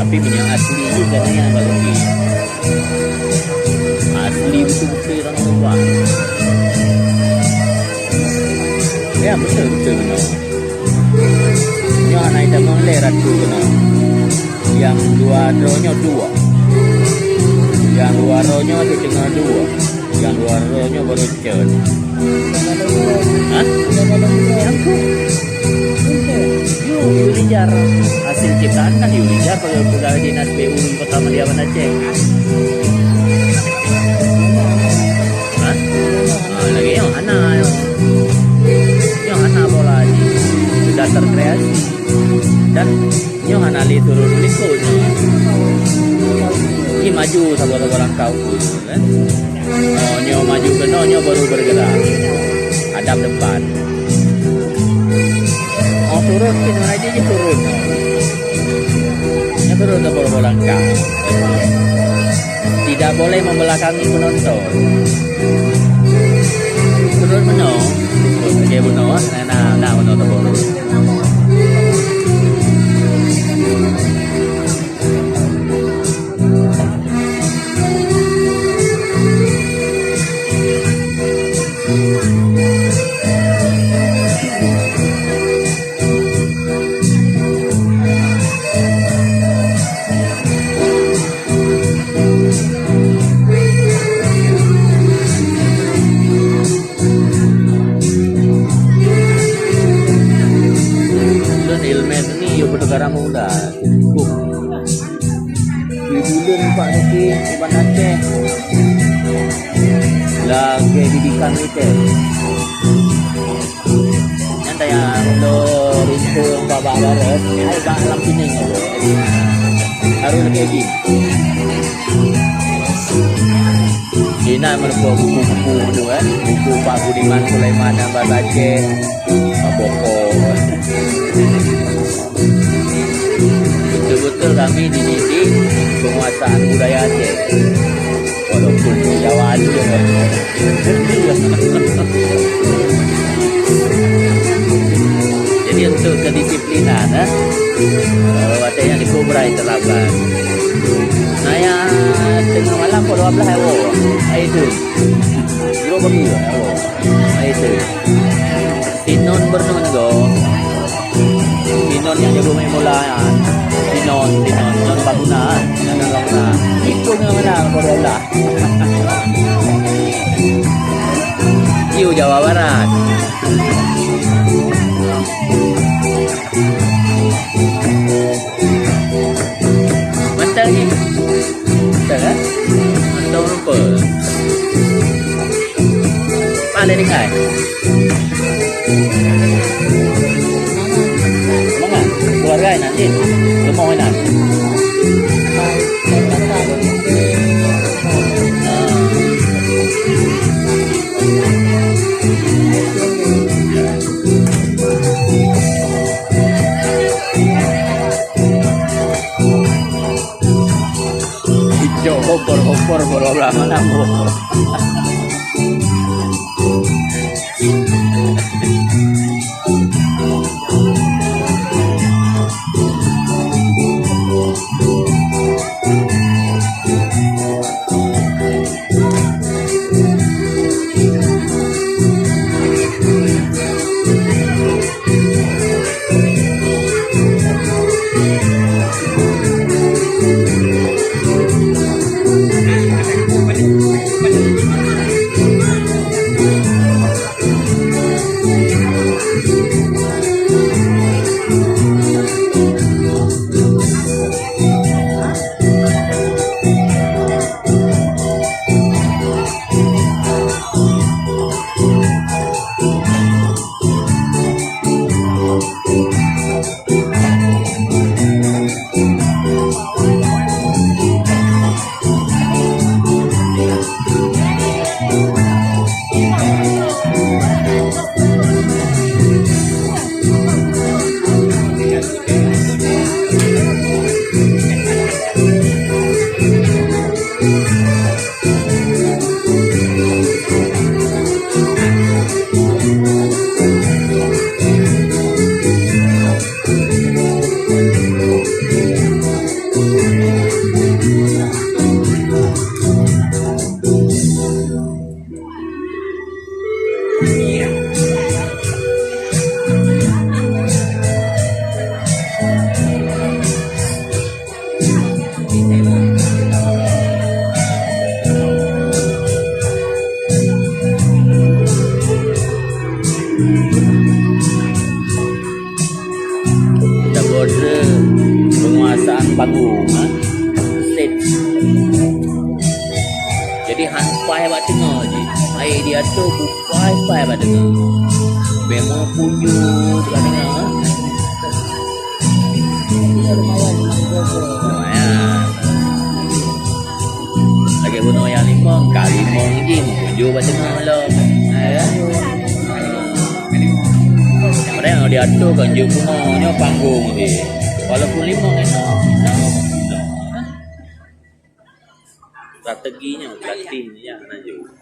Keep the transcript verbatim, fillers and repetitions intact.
Tapi meunyoe asli jih ka na nyang bak rugi. Asli beutôi-beutôi ureueng tuha. Ya, beutôi-beutôi keunoe. Nyoe hana itamong lé ratu keunoe. Nyang dua droe nyoe dua. Nyang dua droe nyoe siteungoh dua. Nyang dua droe nyoe baru cot. Hah? Nyang tu. Yue Lijar. Hasil ciptaan kan Yue Lijar, pegawai dinas P U di Kota Media Banda Aceh. Hah? Ah, lagèe nyoe hana, nyoe. Nyoe hana bola jih. Sudah terkreasi. Dan nyoe hana lé turun likot nyoe. Nyoe maju saboh-saboh langkah ukeue, kan? Oh, nyoe maju keunoe, nyoe baru bergerak. Hadap depan. Oh, turun, keunoe aja je turun. Nyoe turun saboh-saboh langkah. Tidak boleh membelakangi penonton. Turun meunoe. Turun saja meunoe, ah. Nah, nah, nah, meunoe turun. Lôn ileumèe seni yôh bak neugara muda. Cukup. Di buleuen Pak Suki, di Banda Aceh. Lagèe didikan militè. Nyan tayang lôn rintu bak-bak barat, hai bak lam sining. Harôh lagèe jih. Inan meureumpok buku-buku tu, kan. Buku Pak Budiman Sulaiman nyang bahasa Aceh. Boko. Betul-betul kami dididik penguasaan budaya Aceh. Walaupun Jawa aja. Jadi untuk kedisiplinan, eh, kalau ada yang dikubrai terlambat. Nah, ya, tengah malam pukul dua belas euro. Itu. Euro bagi, euro. Itu. Sinon Bernungo. Sinon nyang jago main bola nyan. Sinon, Sinon, Sinon Baguna. Sinon Baguna. Itu ngon mana bola. Iu Jawa Barat. Mantap ni. Mantap kan? Mantap rupa. Mana ni kai? Mana? Keluarga inan ni. Rumah inan. Ijok hopor-hopor bola-bola mana, Bu? Panggung, ha? Stage. Jadi han pai bak teungoh jih. Hai diatur bukai pai bak teungoh. Bemo puju bak teungoh, ha? Lumayan. Lagèe bunoe nyang limong, ka limong jih, puju bak teungoh lom. Ya. Padahai diatur kan jeuet bunoe nyoe panggung jih. Walaupun limong, strategi nyoe, pelatih nyoe, na jeuet.